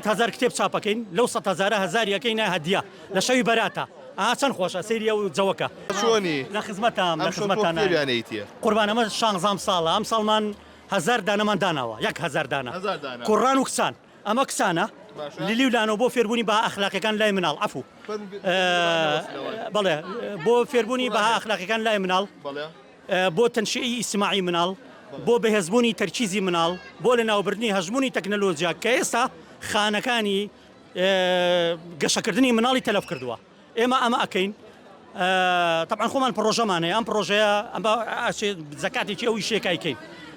1000 کتێب چاپەکەین لەو 100 هەزارە هەزاری ئەکەینە هەدیە لە شەوی بەراتە ئا چەند خۆشە سەیری ئەو جەوەکە. چۆنی؟ لە خزمەتام لە ئەمشەو تۆ خزمەتاناین. کتێبیان ئەیتێ. قوربان ئەمە شانزام ساڵە ئەمساڵمان هەزار دانەمان داناوە یەک هەزار دانە هەزار دانە. کوڕان و کچان ئەمە کچانە باشە. لیلی و لانۆ بۆ فێربوونی بەها ئەخلاقیەکان لای مناڵ عەفو فەرموو بێ- بێ- بەڵێ بۆ فێربوونی بەها ئەخلاقیەکان لای مناڵ بەڵێ. بۆ تەنشیئی ئیجتیماعی مناڵ، بۆ بەهێزبوونی تەرکیزی مناڵ، بۆ لەناوبردنی هەژموونی تەکنەلۆجیا کە ئێستا خانەکانی گەشەکردنی مناڵی تەلەف کردووە. ئێمە ئەمە ئەکەین. تەبعەن خۆمان پڕۆژەمان هەیە، ئەم پڕۆژەیە ئەمە ئەچێ زەکاتێکی ئەو ئیشەیە کە ئەیکەین.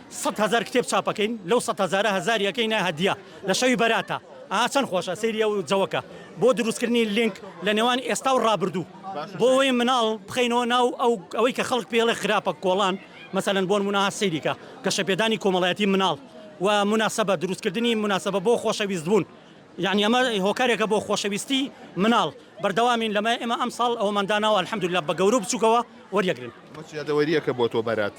100,000 کتێب چاپ ئەکەین، لەو 100 هەزارە هەزاری ئەکەینە هەدیە لە شەوی بەراتە. ئا چەند خۆشە سەیری ئەو جەوەکە. بۆ دروستکردنی لینک لە نێوان ئێستا و ڕابردوو. بۆ ئەوەی مناڵ بخەینەوە ناو ئەو ئەوەی کە خەڵک پێی ئەڵێ خراپە کۆڵان مەسەلەن بۆ نموونە ها سەیری کە گەشەپێدانی کۆمەڵایەتی مناڵ و موناسەبە دروستکردنی موناسەبە بۆ خۆشەویست بوون یانی ئەمە هۆکارێکە بۆ خۆشەویستی مناڵ بەردەوامین لەمە ئێمە ئەمساڵ ئەوەمان داناوە الحمدللە بە گەورە و بچووکەوە وەریەگرن. ئەمە چ یادەوەرییەکە بۆ تۆ بەرات؟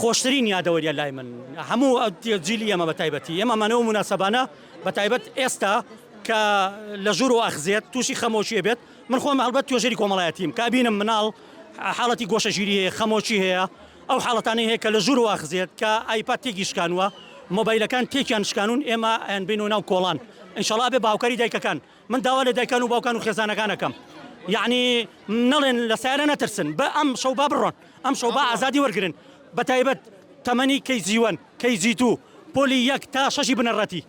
خۆشترین یادەوەریە لای من هەموو جیلی ئێمە بە تایبەتی ئێمە ئەمانە و موناسەبانە بە تایبەت ئێستا کە لە ژوورەوە ئەخزێت تووشی خەمۆکی ئەبێت من خۆم هەڵبەت توێژەری کۆمەڵایەتیم کە ئەبینم مناڵ حاڵەتی گۆشەگیری هەیە خەمۆکی هەیە ئەو حاڵەتانەی هەیە کە لە ژوورەوە ئەخزێت کە ئایپاد تێکی شکانوە مۆبایلەکان تێکیان شکانون ئێمە ئەیانبەینەوە ناو کۆڵان ئینشەڵا ئەبێ بە هاوکاری دایکەکان من داوا لە دایکان و باوکان و خێزانەکان ئەکەم یعنی نەڵێن لە سیارە نەترسن بە ئەم شەو با بڕۆن ئەم شەو با ئازادی وەرگن بە تایبەت تەمەنی کەی جیوەن کەی جیتو پۆلی یەک تا شەشی بنەڕەتی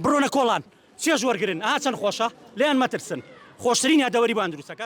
بڕۆنە کۆڵان چێژ وەرگرن ئا چەند خۆشە لێیان مەترسن خۆشترین یادەوەری بۆیان دروستەکە.